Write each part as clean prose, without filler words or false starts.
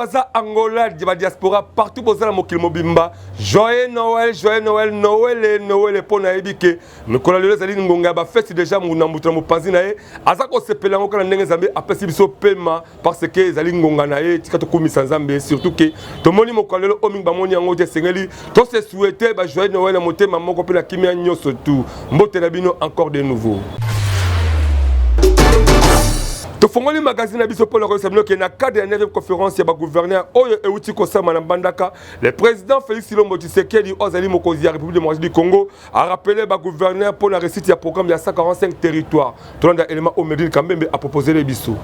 Congo, Brazza, Angola, ba diaspora partout boza na mokili mobimba. Joyeux Noël, joyeux Noël, Noël, Noël mpo nayebi ke mikolo lelo ezali ngonga ya bafeti deja na moto na mopanzi na ye aza kosepela yango kaka na ndenge Nzambe apesi biso pema parce que ezali ngonga na ye. Tika tokumisa Nzambe, surtout ke tomoni mokolo lelo oyo mingi bamoni yango te. Esengeli tose souhaite ba joyeux Noël na motema moko mpe na kimia nyonso. Tu mbote na bino encore de nouveau. Tofongoli magazine na biso mpona koyebisa bino ke na cadre ya 9e conférence ya bagouverneur oyo euti kosama na Mbandaka, le président Félix Tshilombo Tshisekedi, oyo azali mokonzi ya République démocratique du Congo, a rappelé bagouverneur mpona réussite ya programme ya 145 territoire. Tolanda élément oyo Medine Kambembe aproposele biso.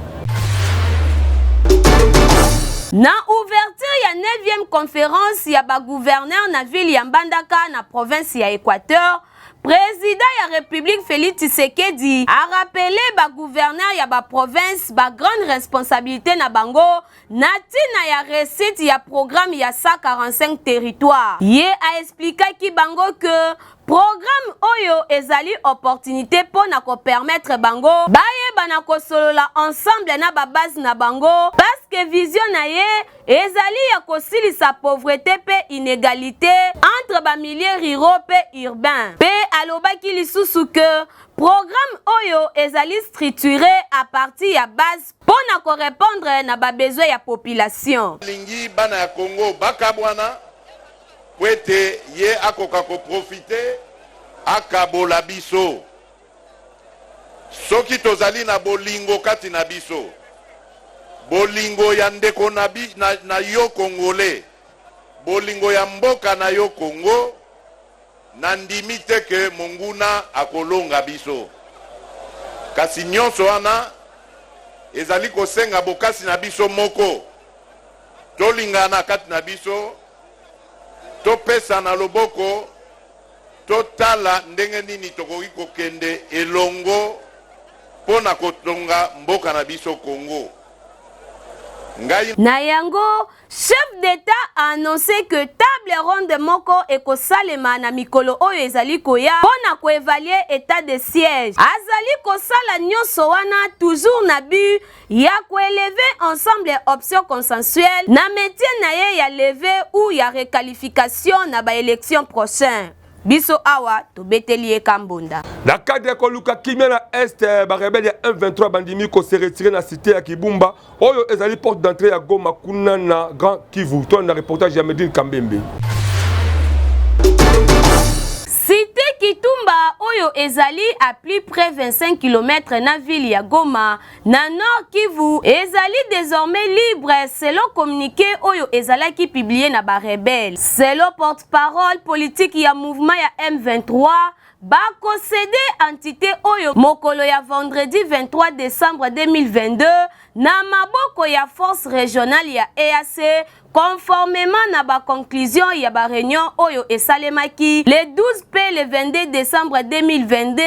Na ouverture ya 9e conférence ya bagouverneur na ville ya Mbandaka, na province ya Équateur, président ya République Félix Tshisekedi a rappelé bagouverneur ya baprovince bagrande responsabilité na bango na ntina ya réussite ya programme ya 145 territoire. Ye aexplikaki bango ke programme oyo ezali opportunité mpo na kopermettre bango bayeba na kosolola ensemble na babase na bango, parce que vision na ye ezali ya kosilisa pauvreté mpe inégalité entre bamilieu ruraux mpe urbain. Mpe alobaki lisusu ke programme oyo ezali structuré à partir ya base mpo na korépondre na babesoin ya population. Alingi bana ya Kongo bakabwana po ete ye akoka koprofiter akabola biso. Soki tozali na bolingo kati na biso, bolingo ya ndeko na yo Congolais, bolingo ya mboka na yo Kongo, nandimi te ke monguna akolonga biso. Kasi nyonso wana ezali kosenga bokasi na biso moko, tolingana kati na biso, topesana loboko, totala ndenge nini tokoki kokende elongo mpo na kotonga mboka na biso Kongo. Ngai Na yango, chef d'État a annoncé que table ronde moko ekosalema na mikolo oyo ezali koya mpo na koévaluer état de siège. Azali kosala nyonso wana toujours na but ya koélever ensemble option consensuelle na maintien na ye ya levée ou ya requalification na baélection prochain. Biso awa tobeteli ye kambonda. Na cadre ya koluka kimia na Est, barebele ya M23 bandimi kose retirer na cité ya Kibumba, oyo ezali porte d'entrée ya Goma, kuna na Grand Kivu. To na reportage ya Medine Kambembe. Cité Kitumba oyo ezali à plus près 25 km na ville ya Goma, na Nord Kivu, ezali désormais libre selon communiqué oyo ezalaki publié na barebele. Selon porte-parole politique ya mouvement ya M23, bakocéder entité oyo mokolo ya vendredi 23 décembre 2022 na maboko ya force régionale ya EAC, conformément na baconclusion ya baréunion oyo esalemaki le 12 mpe le 22 décembre 2022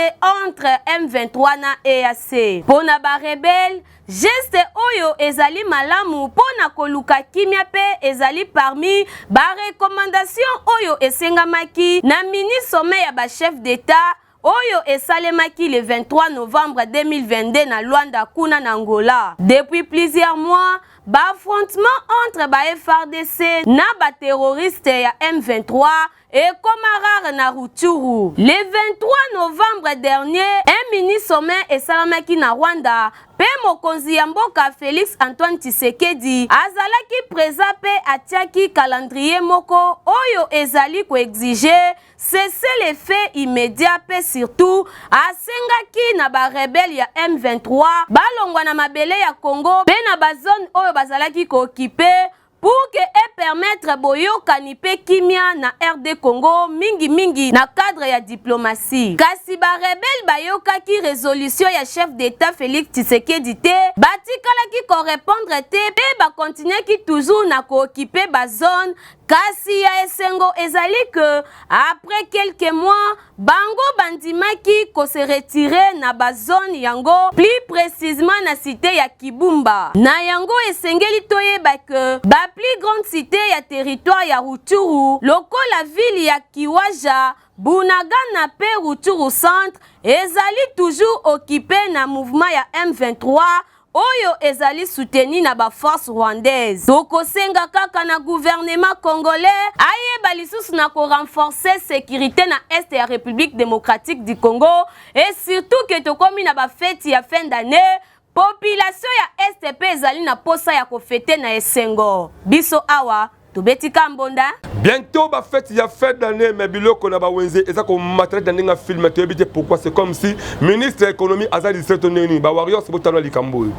entre M23 na EAC. Mpo na barebele, geste oyo ezali malamu mpo na koluka kimia mpe ezali parmi barecommandation oyo esengamaki na mini sommet ya bachef d'État oyo esalemaki le 23 novembre 2022 na Luanda, kuna na Angola. Depuis plusieurs mois, baaffrontement entre ba FARDC na baterroriste ya M23 ekoma rare na Rutshuru. Le 23 novembre dernier, un mini sommet esalamaki na Rwanda mpe mokonzi ya mboka Félix Antoine Tshisekedi azalaki présent mpe atiaki calendrier moko oyo ezali koexiger cessez-le-feu immédiat, mpe surtout asengaki na barebele ya M23 balongwa na mabele ya Congo mpe na bazone oyo bazalaki kooccuper, pour que epermettre boyokani mpe kimia na RD Congo, mingimingi na cadre ya diplomatie. Kasi barebele bayokaki résolution ya chef d'État Félix Tshisekedi te, batikalaki korépondre te mpe bakontinuaki toujours na kooccuper bazone. Kasi ya esengo ezali ke après quelques mois, bango bandimaki kose retirer na bazone yango, plus précisément na cité ya Kibumba. Na yango, esengeli toyeba ke baplus grande cité ya territoire ya Rutshuru, lokola ville ya Kiwanja, Bunagana mpe Rutshuru centre, ezali toujours occupé na mouvement ya M23. oyo ezali soutenu na ba forces rwandaises. Tokosenga kaka na gouvernement congolais ayeba lisusu na ko renforcer securite na Est ya Republique democratique du Congo et surtout que tokomi na ba feti ya fin d'annee, population ya Est pe ezali na posa ya ko feter na esengo. Biso awa Tobeti ka mbonda. Bientôt ba fête ya fin d'année mais biloko na ba wenze eza ko matela na ndenge film toyebi te pourquoi c'est comme si ministre ya économie aza distrait to ndenge nini ba warriors botala likambo oyo.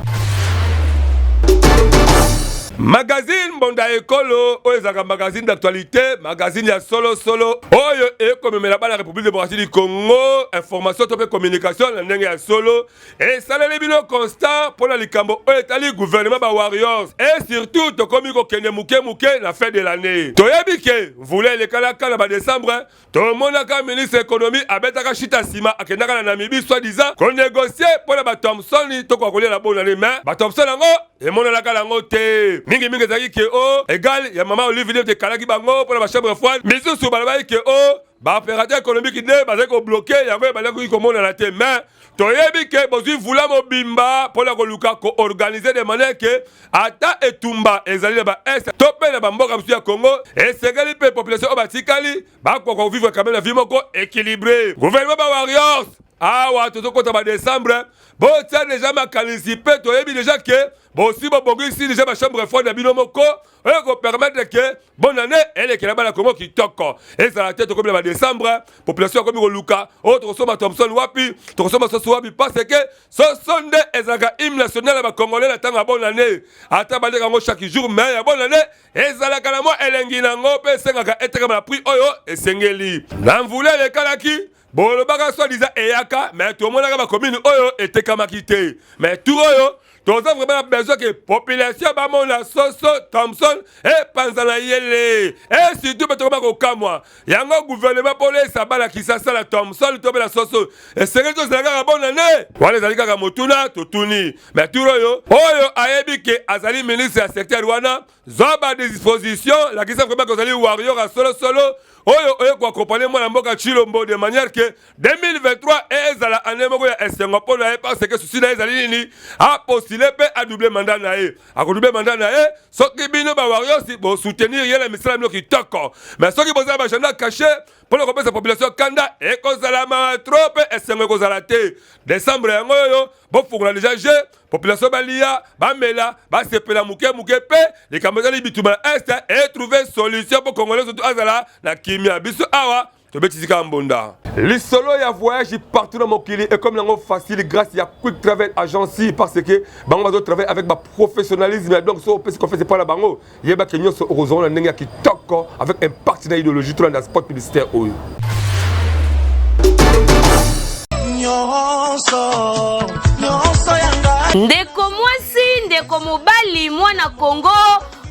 Magazine Mbonda Ekolo oyo ezalaka magazine d'actualité, magazine ya solo solo oyo ekomemela bana République démocratique du Congo information to mpe communication na ndenge ya solo. Esaleli bino constat mpo na likambo oyo etali gouvernement ba warriors et surtout tokomi kokende moke moke na fin de l'annee. Toyebi ke mvula elekalaka na ba decembre, tomonaka ministre economie abetaka shita nsima akendaka na Namibie soit disant ko negocier mpo na ba Thomson tokoka kolia na bonne annee mais ba Thomson yango emonanaka nango te. Mingi mingi ezalaki ke o egal ya mama Olive nde ekalaki bango mpo na ba chambre froide, misusu balobaki ke o ba opérateur économique nde bazali kobloke yango ebandaki komonana te mais toyebi ke bozwi mvula mobimba mpo na koluka koorganize de manière ke ata etumba ezali na baest to mpe na bamboka mosusu ya congo esengeli mpe population oyo batikali bakoka kovivre quand même na vie moko équilibré gouvernement ba warriors awa tozokota ba décembre botia deja makanisi mpe toyebi deja ke bosi bobongisi deja bachambre froide na bino moko oyo ekopermettre ke Bonne année elekela bana Congo kitoko. Ezala te tokomi na ba décembre, population akomi koluka, oh tokosomba Thomson wapi, tokosomba soso wapi parce que soso nde ezalaka hymne national ya ba Congolais na ntango ya bonne année. Ata baleka yango chaque jour mais ya bonne année ezalaka na mwa elengi na yango mpe esengaka etekama na prix oyo esengeli. Na mvula elekalaki bolobaka soit disant eyaka mais tomonaka ba commune oyo etekamaki te mais tour oyo toza vraiment na besoin ke population bamona soso thomson epanza na yele e surtout mpe tokoma kokamwa yango gouvernement mpo olesa bana kisasa na thomson to mpe na soso esengeli tozala kaka bona ne wana ezali kaka motuna totuni mais tour oyo oyo ayebi ke azali ministre ya secteur wana zwa ba disposition lakisa vraiment ke ozali warrior ya solosolo oyo oye koakompanye mwana mboka Tshilombo de manière que 2023 ezala année moko ya esengo mpo na ye parce que souci na ye ezali nini apostule mpe adouble mandat na ye akodouble mandat na ye soki bino ba warriors bosoutenir ye na misala bino kitoko mais soki bozala ba agenda caché mpo na kopesa population kanda ekozala mawa trop mpe esengo ekozala te décembre yango oyo bofungola deja jeu population balia bamela basepela moke moke mpe likambo ezali bitumba na est etrouve solution mpo congolais surtout azala na kimia biso awa tobetisi kaka mbonda lisolo ya voyage partout na mokili ekomi yango facile grâce ya quick travel agency parce que bango bazo travailler avec ba professionnalisme donc so opesi confiance epai na bango yebake nyonso okozwa na ndenge ya kitoko avec impact na idéologie tolanda spot publicitaire oyo Ndeko mwasi, ndeko mobali, mwana Congo,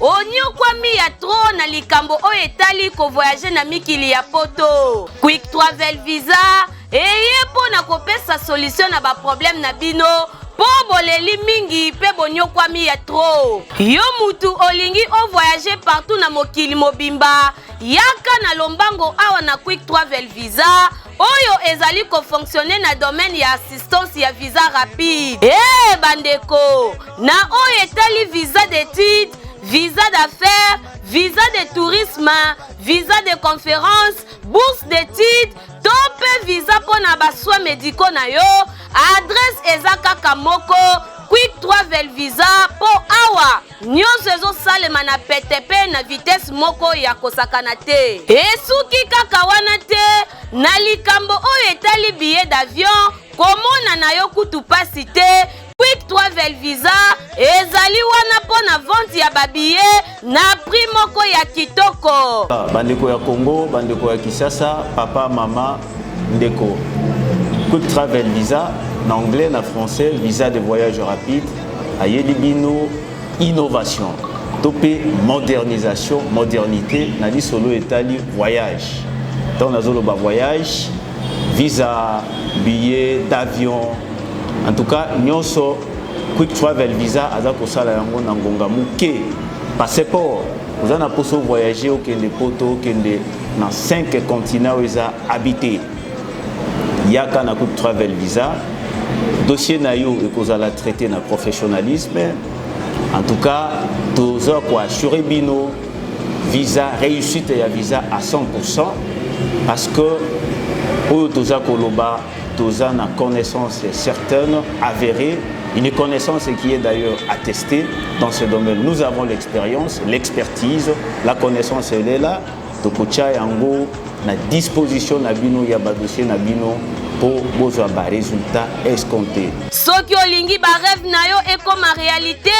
onyokwami ya trop na likambo oyo etali ko voyager na mikili ya poto. Quick Travel Visa eye mpo na kopesa solution na ba problème na bino mpo boleli mingi mpe bonyokwami ya trop. Yo mutu olingi o voyager partout na mokili mobimba, yaka na lombango awa na Quick Travel Visa oyo ezali ko fonctionner na domaine ya assistance ya visa rapide. Ee bandeko, na oyo etali visa d'études, visa d'affaires, visa de tourisme, visa de conférence, bourse d'études to mpe visa mpo na ba soins médicaux na yo, adresse eza kaka moko Quick Travel Visa mpo awa nyonso ezosalema na pete mpe na vitesse moko ya kosakana te. Esuki kaka wana te, na likambo oyo etali billet d'avion, komona na yo kutu pasi te. Quick Travel Visa ezali wana mpo na vente ya ba billets na prix moko ya kitoko. Bandeko ya Congo, bandeko ya Kinshasa, papa, mama, ndeko. Quick Travel Visa na anglais na français visa de voyage rapide ayeli bino innovation to mpe modernisation modernité na lisolo etali voyage ntango nazoloba voyage visa billet d'avion en tout cas nyonso quick travel visa aza kosala yango na ngonga moke passeport oza na mposa ovoyage okende poto okende na 5 continent oyo eza habité yaka na quick travel visa. Dossier na yo ekozala traité na professionnalisme. En tout cas, toza ko assurer bino visa, réussite ya visa à 100% parce que oyo toza koloba, toza na connaissance certaine, avérée, une connaissance qui est d'ailleurs attestée dans ce domaine. Nous avons l'expérience, l'expertise, la connaissance, elle est là. Tokotia yango na disposition na bino ya ba dossier na bino po bozwa ba résultats escomptés. Soki olingi ba rêve na yo ekoma réalité,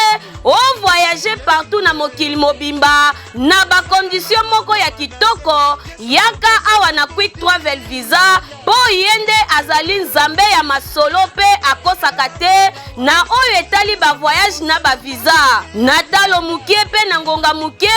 o voyager partout na mokili mobimba na ba condition moko ya kitoko, yaka awa na Quick Travel Visa, mpo ye nde azali nzambe ya masolo mpe akosaka te na oyo etali ba voyage na ba visa. Na talo moke mpe na ngonga moke,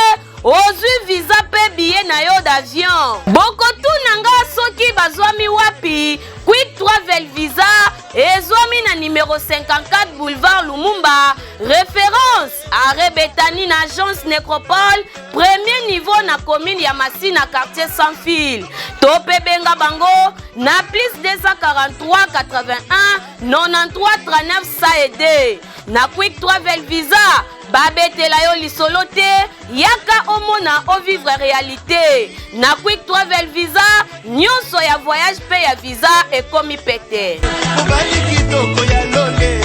ozwi visa mpe billet na yo d'avion. Bokotuna nga soki bazwami wapi? Quick Travel Visa ezwami na numero 54 boulevard Lumumba, référence arrêt Betani na agence Nécropole, premier niveau na commune ya Masina, quartier sans fil. To mpe benga bango na plus 243 81 93 39 102. Na Quick Travel Visa, babetela yo lisolo te, yaka omona, ovivre réalité. Na Quick Travel Visa, nyonso ya voyage mpe ya visa ekomi pete. Mobali kitoko ya lole.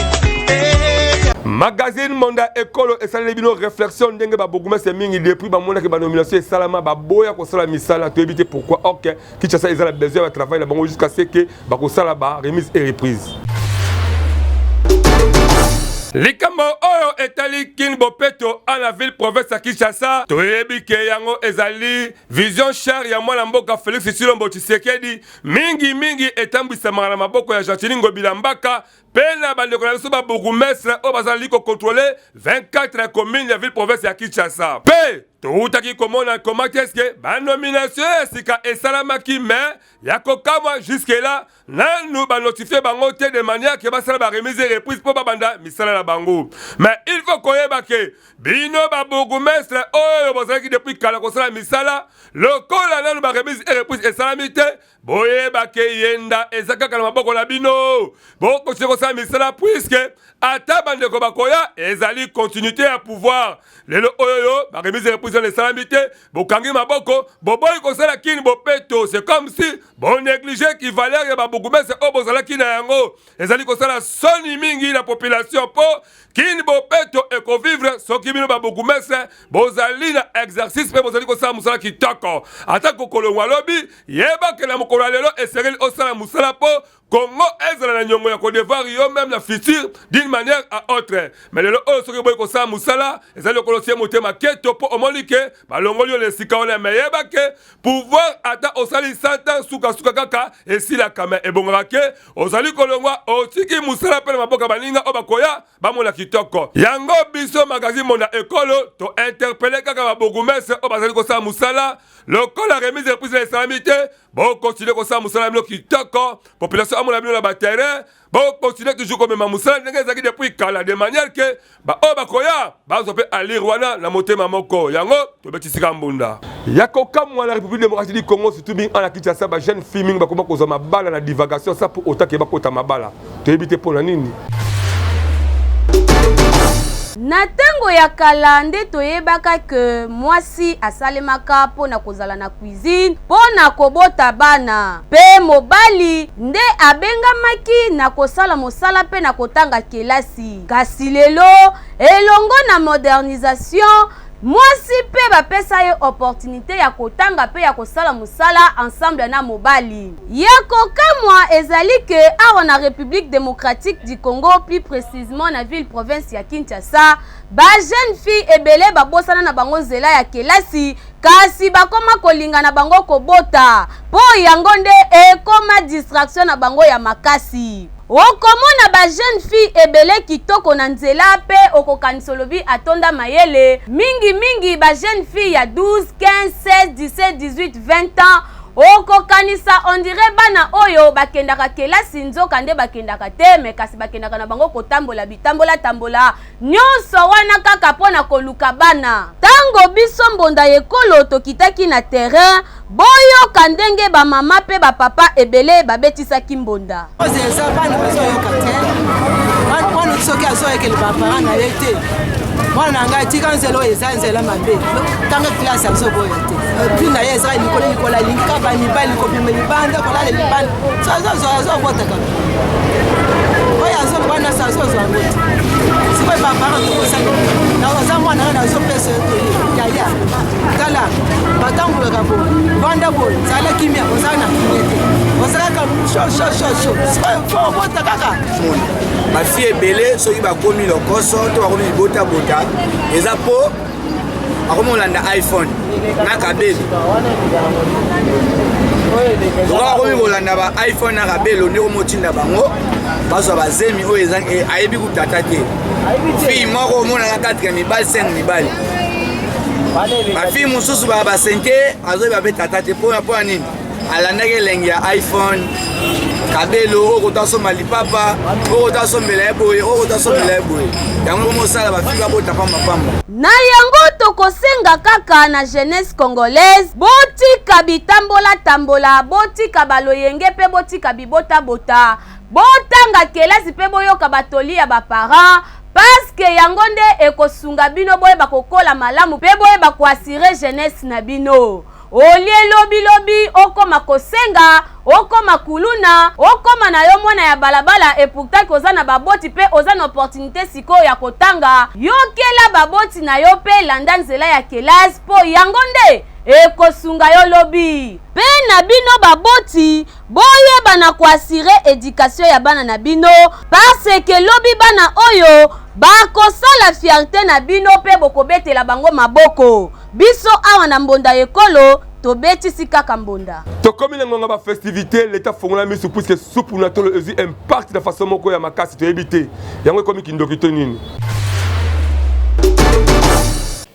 Magazine Monda Ekolo esaleli bino réflexion ndenge babourgmestre mingi depuis bamonaki banomination esalama, baboya kosala misala. Toyebi te pourquoi. Ok, Kinshasa eza na besoin ya batravail na bango jusqu'à ce que bakosala ba remise et reprise. Likambo oyo etali Kin Bopeto a na ville province ya Kinshasa, toyebi ke yango ezali vision chère ya mwana mboka Félix Tshilombo Tshisekedi, mingi mingi etambwisamaka na maboko ya Gentiny Ngobila Mbaka mpe na bandeko na biso babourgmestre oyo bazali kocontrôler 24 commune ya ville province ya Kinshasa. Mpe toutaki komona comment est-ce que banomination ya sika esalamaki, mais ya kokamwa, jusque là nanu banotifie bango te de manière ke basala baremise et reprise mpo babanda misala na bango. Mais il faut koyeba ke bino babourgmestre oyo bozalaki depuis kala kosala misala, lokola nanu baremise et reprise esalami te, boyeba ke yenda eza kaka na maboko na bino. Bokoki kosala misala puisque ata bandeko bakoya, ezali continuité ya pouvoir. Lelo oyo baremise et reprise wana esalami te, bokangi maboko, boboyi kosala Kin Bopeto. C'est comme si bonéglige ki valeur ya babourgmestre oyo bozalaki na yango. Ezali kosala soni mingi na population, mpo Kin Bopeto ekovivre soki bino babourgmestre bozali na exercice mpe bozali kosala mosala kitoko. Ata kokolongwa lobi, yebake na mokolo ya lelo esengeli osala mosala mpo Congo ezala na niongo ya kodevoir yo même na futur d'une manière à autre. Mais lelo oyo, soki boyi kosala mosala, ezali lokolo otie motema keto mpo omoni ke balongoli yo na esika wana. Me yeba ke pouvoir, ata osali 100 ans, sukasuka kaka esilaka. Me ebongaka ke ozali kolongwa, otiki mosala mpe na maboko ya baninga oyo bakoya bamona kitoko yango. Biso magazine Monda Ekolo tointerpeller kaka babourgmestre oyo bazali kosala mosala, lokola remise reprise na esalami te, bokontinue kosala mosala na bino kitoko, population amona bino na baterrain. Bokontinue toujours komema mosala ndenge ezalaki depuis kala, de manière ke baoyo bakoya bazwa mpe alire wana na motema moko. Yango tobetisika mbunda ya kokamwa na République démocratique du Congo, surtout mingi na Kinshasa. Bajeune fille mingi bakoma kozwa mabala na divagation sa mpo otake bakota mabala, toyebi te mpo na nini. Na ntango ya kala nde toyebaka ke mwasi asalemaka mpo na kozala na cuisine mpo na kobota bana, mpe mobali nde abengamaki na kosala mosala mpe na kotanga kelasi. Kasi lelo, elongo na modernisation, mwasi mpe bapesa ye opportunité ya kotanga mpe ya kosala mosala ensemble na mobali. Ya kokamwa ezali ke awa na République démocratique du Congo, plus précisément na ville province ya Kinshasa, bajeune fille ebele babosana na bango nzela ya kelasi, kasi bakoma kolinga na bango kobota, mpo yango nde ekoma distraction na bango ya makasi. Okomona bajeune fille ebele kitoko na nzela mpe okokanisa olobi atonda mayele. Mingimingi bajeune fille ya 12, 15, 16, 17, 18, 20 ans, okokanisa on dirait bana oyo bakendaka kelasi, nzoka nde bakendaka te, me kasi bakendaka na bango kotambola bitambola-tambola nyonso wana kaka mpo na koluka bana. Ntango biso mbonda ekolo tokitaki na terrain, boyoka ndenge bamama mpe bapapa ebele babetisaki mbonda. Eza bana bazoyoka te. Soki azoyekela baparent na ye te, mwana na ngai, tika nzela oyo, eza nzela mabe, tanga classe, azoboya te. Puis na ye eza likolo likolo, alingi kaka bamibali, kobima libanda, kolala libanda. So azozwa, azobota kaka oyo azoloba nyonso, azozwa yango te. Sikoyo baparent tokosali, aza mwana nga, nazopesa yo toye, yaya, tala, batambulaka boye, vanda boye, zala kimia. Ozala na kimia te, ozalaka shoshoshosho. Sikoyo fo obota kaka. Bafille ebele, soki bakomi lokoso to bakomi libotabota, eza mpo akomi kolanda iPhone na kabelo. Lokola akomi kolanda ba iPhone na kabelo, nde komi otinda bango bazwa bazemi oyo ayebi kutata te. Fille moko omonaka 4 mibali, 5 mibali. Bafille mosusu baa basenke, azoyeba mpe tata te. Mpona mpona nini? Alandaki elengi ya iPhone, kabelo oyo kota asomba lipapa, oyo kota asombela ye boye, oyo kota asombela ye boye. Yango komosala bafille babota pambapamba. Na yango, tokosenga kaka na jeunesse congolaise, botika bitambola-tambola, botika baloyenge mpe botika bibotabota, botanga kelasi mpe boyoka batoli ya baparent, parce que yango nde ekosunga bino boyeba kokola malamu mpe boyeba koassurer jeunesse na bino. Olie lobilobi okoma kosenga, okoma kuluna, okoma na yo mwana ya balabala, et pourtant oza na baboti mpe oza na opportunité sikoyo ya kotanga. Yokela baboti na yo mpe landa nzela ya kelasi, mpo yango nde ekosunga yo lobi. Mpe na bino baboti, boyeba na koassurer éducation ya bana na bino, parce que lobi bana oyo bakosala fierté na bino mpe bokobetela bango maboko. Biso awa na Mbonda Ekolo, tobetisi kaka mbonda. Tokomi na ngonga bafestivité. Leta, fongola misu, puisque supu na tolo ezwi impact na façon moko ya makasi, toyebi te yango ekomi kindoki to nini.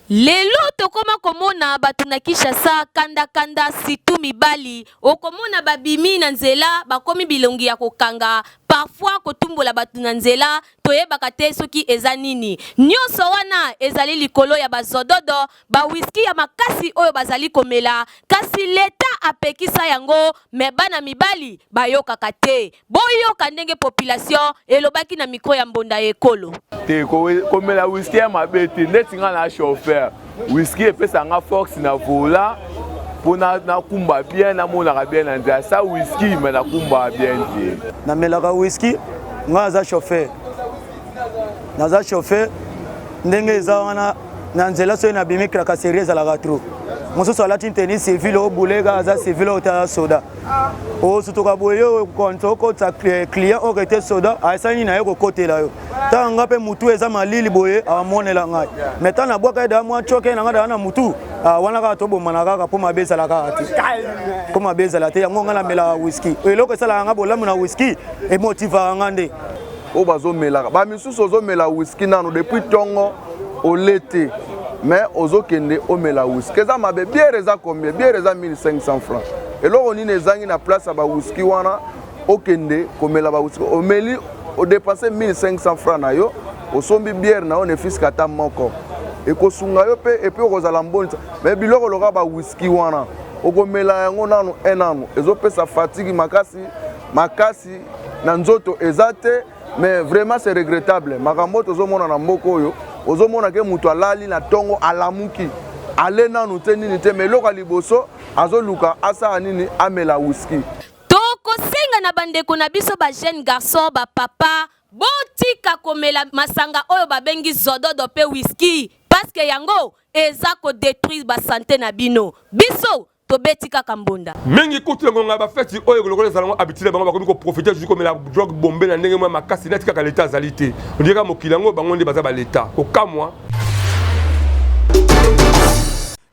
Lelo tokóma komona bato na Kinshasa kandakanda, surtout mibali. Okomona babimi na nzela, bakomi bilongi ya kokanga, parfois kotumbola bato na nzela, toyebaka te soki eza nini. Nyonso wana ezali likolo ya bazododo, bawiski ya makasi oyo bazali komela. Kasi leta apekisa yango, mais bana mibali bayokaka te. Boyoka ndenge population elobaki na micro ya Mbonda Ekolo. Te, komela whisky ya mabe te. Neti nga na chauffeur, whisky epesaka nga force na volant mpo nakumba bien, namonaka bien na nzela. Sa whisky, mais nakumbaka bien te. Namelaka whisky. Ngai aza chauffeur, naza chauffeur. Ndenge eza wana na nzela, soki nabimi, tracasserie ezalaka trop. Mosusu alati tenue civile, obuleka aza civile, oyo te aza soda. Osutuka boye, yo okotisa client oyo ete soda, asali nini, aye kokotela yo. Ntango nga mpe mutu eza malili boye, amonela ngai, mais ntango nabwaka ye daa mwa coke na ngai daa na mutu wana, kaka tobomana kaka, mpo mabe ezala kaka te, mpo mabe ezala te. Yango ngai namelaka whisky. Eloko esalaka nga bolamu na whisky, emotivaka nga nde. Oyo bazomelaka, bamisusu ozomela whisky nano depuis ntongo, ole te, mais ozokende omela whisky, eza mabe. Bière eza combien? Bière eza 1500 francs. Eloko nini ezangi na place ya bawhisky wana? Okende komela bawhisky, omeli, odépenser 1500 francs na yo, osombi bière na yo, ne fût-ce que ata moko ekosunga yo mpe, et puis okozala mbonisa. Mais biloko loka bawhisky wana, okomela yango nanu un nanu, ezopesa fatigue makasi makasi na nzoto, eza te. Mais vraiment, c'est regrettable, makambo oyo tozomona na mboka oyo. Ozomona ke moto alali na ntongo, alamuki, ale nanu te, nini te, mais eloko ya liboso azoluka asala nini? Amela whisky. Tokosenga na bandeko na biso bajeune garçon, bapapa, botika komela masanga oyo babengi zododo mpe whisky, parce que yango eza kodétruire basanté na bino. Biso tobeti kaka mbonda. Mingi kutu na ngonga ya bafeti oyo, lokola ezala yango habitude, bango bakomi koprofiter toujours komela drogue bombe na ndenge mwa makasi, neti kaka leta azali te. Ondire kaka mokili yango bango nde baza baleta. Kokamwa.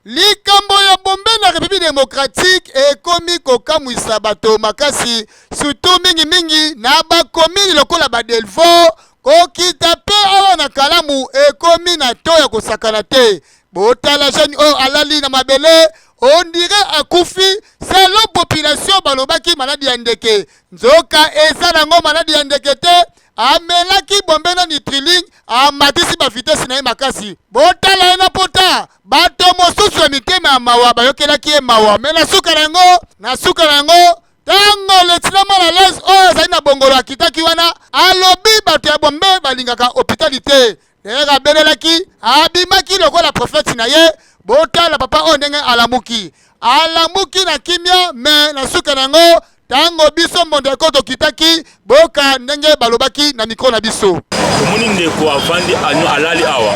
Likambo ya bombe na République démocratique ekomi kokamwisa bato makasi, surtout mingimingi na bakomini lokola baDelvaux, kokita mpe awa na Kalamu. Ekomi na to ya kosakana te. Botala jeune oyo alali na mabele, on dirait akufi. Selon population, balobaki maladi ya ndeke, nzoka eza nango maladi ya ndeke te. Amelaki bombe na nitriling, amatisi bavitesse na ye makasi. Botala ye na pota. Bato mosusu ya mitema ya mawa bayokelaki ye mawa, mais na suka na yango, na suka na yango. Tango lieutenant mal à l'aise oyo azali na bongolo akitaki wana, alobi bato ya Bombe balingaka hopitali te. D'ailleurs abelelaki, abimaki lokola prophète na ye. Botala papa oyo ndenge alamuki, alamuki na kimia, mais na suka na yango tango biso mbondo ya ekolo tokitaki, boyoka ndenge balobaki na micro na biso. Tomoni ndeko avandi alali awa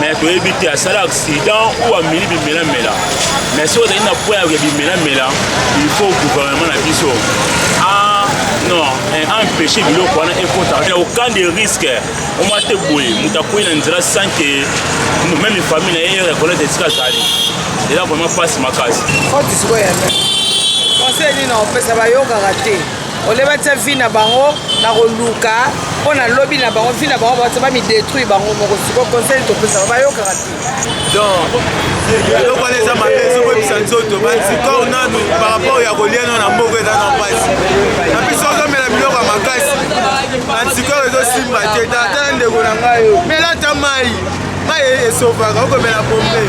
mais toyebi te asala accident ou ameli bimelamela mais soki ozali na point ya bimelamela il faut gouvernement na biso a non eh, empêcher biloko wana ekota na aucun de risque oma te boye moto akwei na nzela sans que même famille na ye reconnaître esika azali eza vraiment mpasi makasi. Faute sikoyo ya conseil nini opesa bayokaka te ole batia vie na bango na koluka mpo na lobi na bango vie na bango batia bamidetruire bango moko sikoyo conseil topesaka bayokaka te. Donc eloko wana eza mabe, ezokoyebisa nzoto bantikor nanu par rapport ya kolia nano na mboka eza na mpasi na biso ozomela biloko ya makasi, antikor ezosimba te. Tata ndeko na ngai oyo mela ata mai, mai esovaka okomela pompe.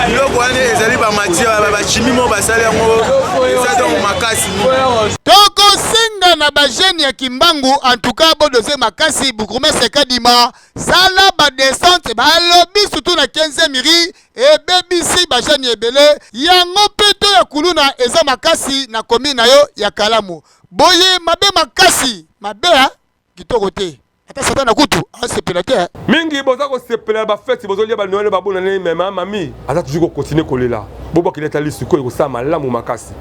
Biloko wana ezali bamatière bachimie moko basali yango, eza donc makasi mingi. Tokosenga na bajeune ya Kimbangu en tout cas bodose makasi. Bourgmestre Kadima sala ba descente, balobi surtout na 15e rue ebebisi bajeune ebele yango mpe to ya kuluna eza makasi na commune na yo ya Kalamu boye mabe makasi mabe ha kitoko te, ata satana kutu asepela te. Mingi boza kosepela bafeti, bozolia banoele babonane, mais mami aza toujours kokontinue kolela. Bobwakeli ata lisu ko ekosala malamu makasi.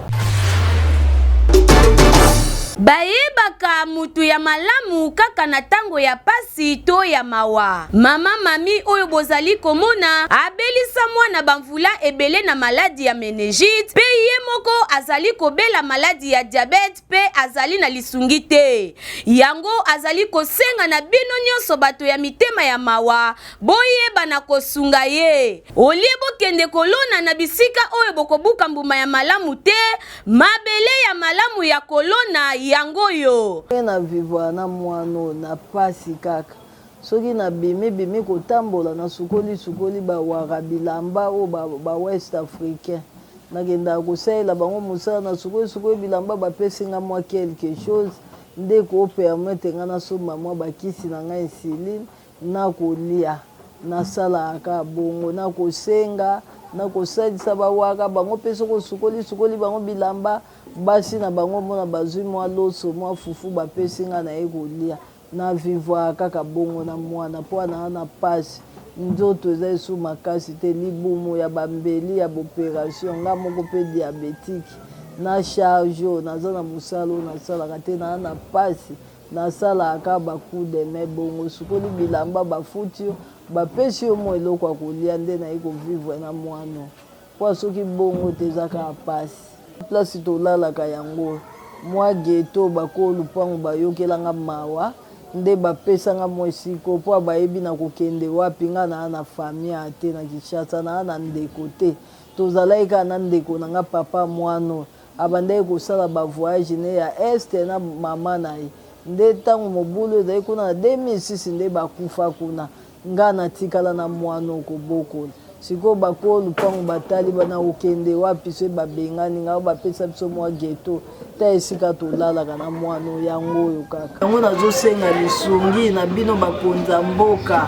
Bayebaka mutu ya malamu kaka na tango ya pasi to ya mawa. Mama Mami oyo bozali komona abelisa mwana bamvula ebele na maladi ya menegite, pe ye moko azali kobela maladi ya diabete pe azali na lisungi te. Yango azali kosenga na bino nionso bato ya mitema ya mawa boyeba na kosunga ye. Olie bokende kolona na bisika oyo bokobuka mbuma ya malamu te, mabele ya malamu ya kolona yango oyo. Ndenge na vivra na mwana oyo na pasi kaka soki na bimi bimi kotambola na sukoli sukoli ba wara bilamba oyo ba west africain nakendaka kosalela bango mosala na sukoli sukoli bilamba bapesi nga mwa quelque chose nde ko permettre nga nasomba mwa bakisi na nga insuline na kolia. Nasalaka kaka bongo na kosenga na kosalisa ba wara bango pe soki osukoli sukoli bango bilamba basi na bango omona bazui mwa loso mwa fufu bapesi nga naye kolia. Na vivwaka kaka bongo na mwana po naa na pasi nzoto eza lisusu makasi te libumu ya ba mbeli ya b'operation nga moko pe diabetique na charge oyo naza na mosala oyo nasalaka te naa na pasi nasalaka kaka ba coup de main bongo osukoli bilamba bafuti yo bapesi yo mua eloko ya kolia nde naye ko vivre na mwana oyo po soki bongo te eza kaka pasi. Place tolalaka yango oyo mua ghetto bakolo lupangu bayokela nga mawa nde bapesa nga mua esika oyo po bayebi nakokende wapi nga naa na famille awa te na Kinshasa naa na ndeko te tozalaki kaka na ndeko na nga papa muana oyo abandaki kosala ba voyage ne ya est na mama na ye nde tango mobulu ezali kuna na 2006 nde bakufa kuna Nga natikala na muana oyo kobokola sikoyo bakolo lupangu batali ba nakokende wapi soki babengani nga bapesa biso mua ghetto ta esika tolalaka na muana oyo yango oyo kaka. Yango nazosenga lisungi na bino bakonzi ya mboka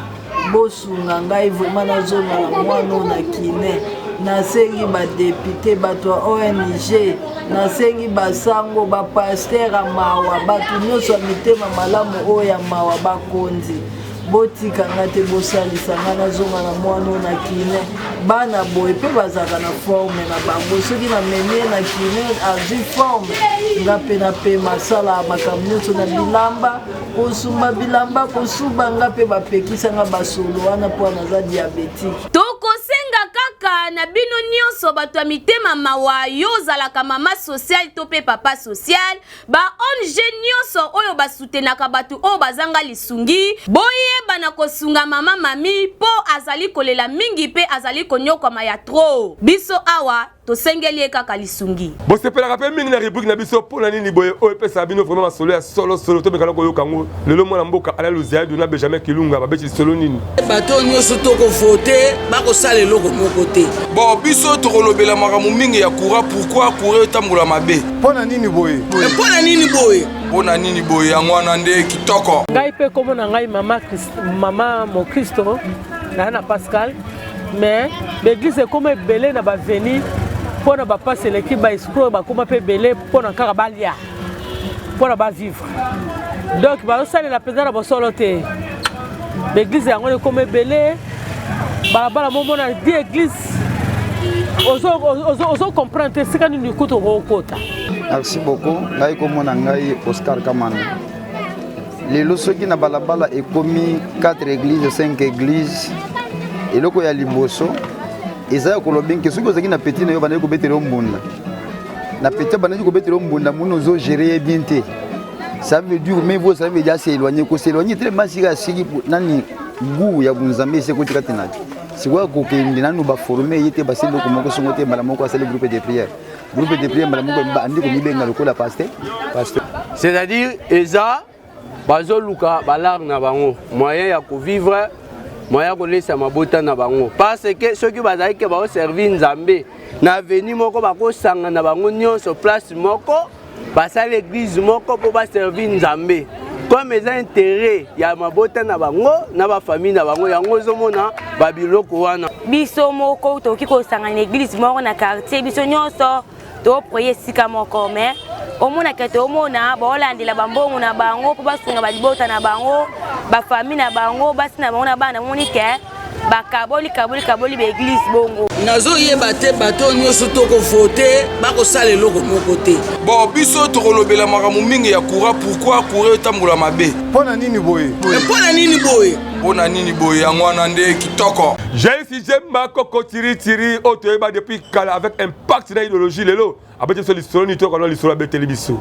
bosunga ngai vraiment nazonga na muana oyo na kine nasengi ba depute bato ya ONG nasengi basango ba pasteur ya mawa bato nyonso ya mitema malamu oyo ya mawa bakonzi Botika nga te bosalisa nga nazonga na mwana oyo na kine. Bana boye mpe bazalaka na forme na bango, soki namemi ye na kine azwi forme, nga mpe napema asalaka makambo nyonso na bilamba, kosumba bilamba, kosuba, nga mpe bapekisa nga basolo wana mpo naza diabetique. Tokosenga kaka na bino nionso bato ya mitema mawa, yo ozalaka mama sociale to mpe papa social, Ba ong nionso oyo ba soutenaka batu oyo bazanga lisungi, boyeba na kosunga mama Mamie po azali kolela mingi pe azali koniokwama ya trop. Biso awa tosengeli ye kaka lisungi. Bosepelaka pe mingi na rubrique na biso pona nini boye oyo epesaka bino vraiment masolo ya solo solo tomekana koyoka yango lelo mwana mboka Alain Luziadu na Benjamin Kilunga babeti lisolo nini? Bato oyo nyonso tokovote bakosala eloko moko te. Bon, biso tokolobela makambo mingi ya courant. Pourquoi courant etambola mabe? Mpo na nini boye? Mpo na nini boye? Mpo na nini boye? Yango wana nde kitoko. Ngai mpe nkombo na ngai mama, mama mokristo naye na Pascal. Mais baeglise ekoma ebele na baveni mpo na bapasi eleki, baescro bakoma mpe ebele mpo na kaka balia, mpo na bavivre. Donc bazosalela mpenza na bosolo te. Baeglise yango ekoma ebele, balabala momona di eglise, ozo comprendre te esika nini kutu okokota. Merci beaucoup. Ngai komona ngai Oscar Kamanda. Lelo soki na balabala ekomi 4 église, 5 église, eloko ya liboso eza ya koloba nke soki ozalaki na petit na yo, bandaki kobetela yo mbunda na petit, bandaki kobetela yo mbunda, moni ozogere ye bien te. Ça veut dire, mais vous, ça veut dire s'éloigner, ko s'éloigner tellement sika asiki nani goût ya bunzambe esi ekoti kati na sikoyo, akokende nanu baforme ye te, basali eloko moko songo te, mbala moko asali groupe de prière, groupe de prière, mbala moko andi komibenga lokola pasteur, pasteur. C'est-à-dire eza bazoluka balare na bango, moyen ya kovivre, moyen ya kolesa mabota na bango, parce que soki bazalaki ke baoservi Nzambe na avenue moko, bakosanga na bango nyonso place moko, basali église moko mpo baservi Nzambe. Comme eza intérêt ya mabota na bango na bafamille na bango, yango ozomona babiloko wana. Biso moko tokoki kosangana na église moko na quartier, biso nyonso toproye esika moko, mais omonaka toomona baolandela bambongo na bango mpo basunga balibota na bango, bafamille na bango, basi na bango na bana. Moni ke bakaboli kaboli kaboli baeglise bongo. Nazoyeba te, bato nyonso tokovote bakosala eloko moko te. Bon, biso tokolobela makambo mingi ya courant. Pourquoi courant etambola mabe? Mpo na nini boye? Mpo na nini boye? Mpo na nini boye? Yango wana nde kitoko. JCJ Makoko Tiritiri oyo toyeba depuis kala avec impact na idéologie, lelo abeti biso lisolo nini? Toyoka lisolo abeteli biso.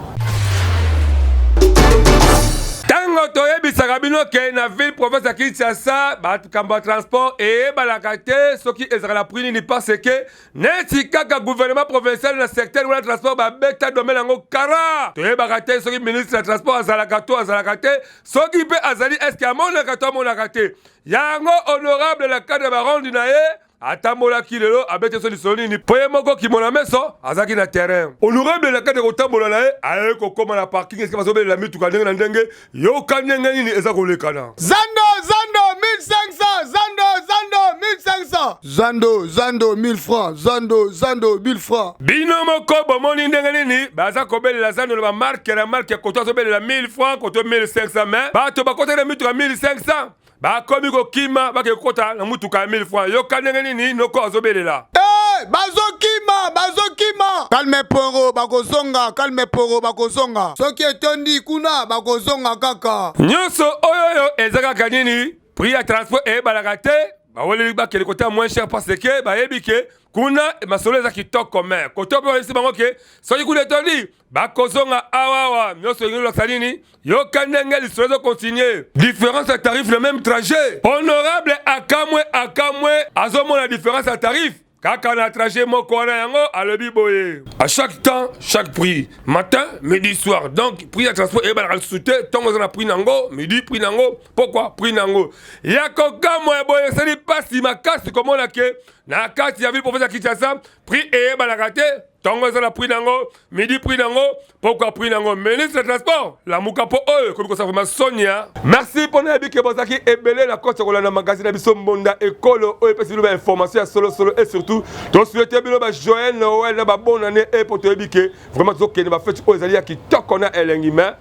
Ntango toyebisaka bino ke na ville province ya Kinshasa, makambo ya transport eyebalaka te soki ezalaka na prix nini, parce que neti kaka gouvernement provincial na secteur wana transport babeta domaine yango kara. Toyebaka te soki ministre ya transport azalaka to azalaka te, soki mpe azali, eske amonaka to amonaka te. Yango honorable na cadre ya baronde na ye atambolaki lelo, abeti so lisolo nini, mpo ye moko kimona meso azalaki na terrain. Honorable na kati ya kotambola na ye, aye kokóma na parking esika bazobelela mituka ndenge na ndenge. Yoka ndenge nini eza kolekana. Zando, zando 1500, zando, zando 1500, zando, zando 1000 francs, zando, zando 1000 francs. Bino moko bomoni ndenge nini baza kobelela zando na bamarke na marke. Koto azobelela 1000 francs, koto 1500, mais bato bakotaki na mituka 1500 bakomi kokima, bake kokota na mutuka ya 1000 francs. Yoka ndenge nini noko azobelela. Hey, bazokima, bazokima, calme poro, bakozonga, calme poro, bakozonga. Soki etondi kuna, bakozonga kaka. Nyonso oyo oyo eza kaka nini? Prix ya transport eyebalaka te. Baweleli bakende kota moins cher parce que bayebi ke kuna masolo eza kitoko, mais koto mpe bayebisi bango ke soki kuna etondi, bakozonga awawa. Nyonso elingi olakisa nini? Yoka ndenge lisolo ezocontinue. Différence ya tarif le même trajet. Honorable akamwe, akamwe, azomona différence ya tarif kaka na trajet moko wana. Yango alobi boye: à chaque temps chaque prix, matin, midi, soir. Donc prix ya transport eyebanaka lisusu te. Ntongo eza na prix nango, midi prix nango, pokwa prix nango. Ya kokamwa boye, esali mpasi makasi komona ke na kati ya ville province ya Kinshasa, prix eyebanaka te. Ntongo eza na prix nango, midi prix nango, pokwa prix nango. Ministre ya transport, lamuka, mpo oyo ekomi kosala vraiment sonia. Merci mpo nayebi ke bozalaki ebele na koti ya kolanda magazine na biso Mbonda Ekolo oyo epesi bino bainformation ya solosolo. Et surtout tosouhaite bino bajoyeux Noël na babonne année e mpo toyebi ke vraiment tozokende bafete oyo ezali ya kitoko na elengi, mais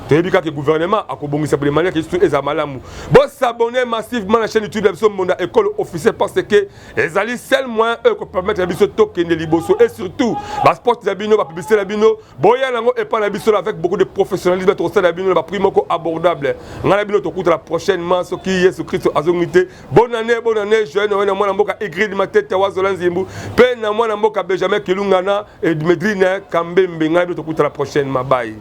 toyebi kaka gouvernement akobongisa de manière que surtout eza malamu. Bosabonne massivement na chaîne YouTube ya biso Mbonda Ekolo officiel, parce que ezali seul moyen oyo ekopermettre na biso tokende liboso. Et surtout basport na bino, bapublicité na bino, boya nango epai na biso avec beaucoup de professionnalisme. Tokosala bino na baprix moko abordable. Ngai na bino tokutala prochainement soki Yesu Kristo azongi te. Bonne année, bonne année, joyeux Noël na mwana mboka Igrid Matete Wazola Nzimbu mpe na mwana mboka Benjamin Kilungana Edmedrine Kambembe. Ngai na bino tokutala prochainement. Bye.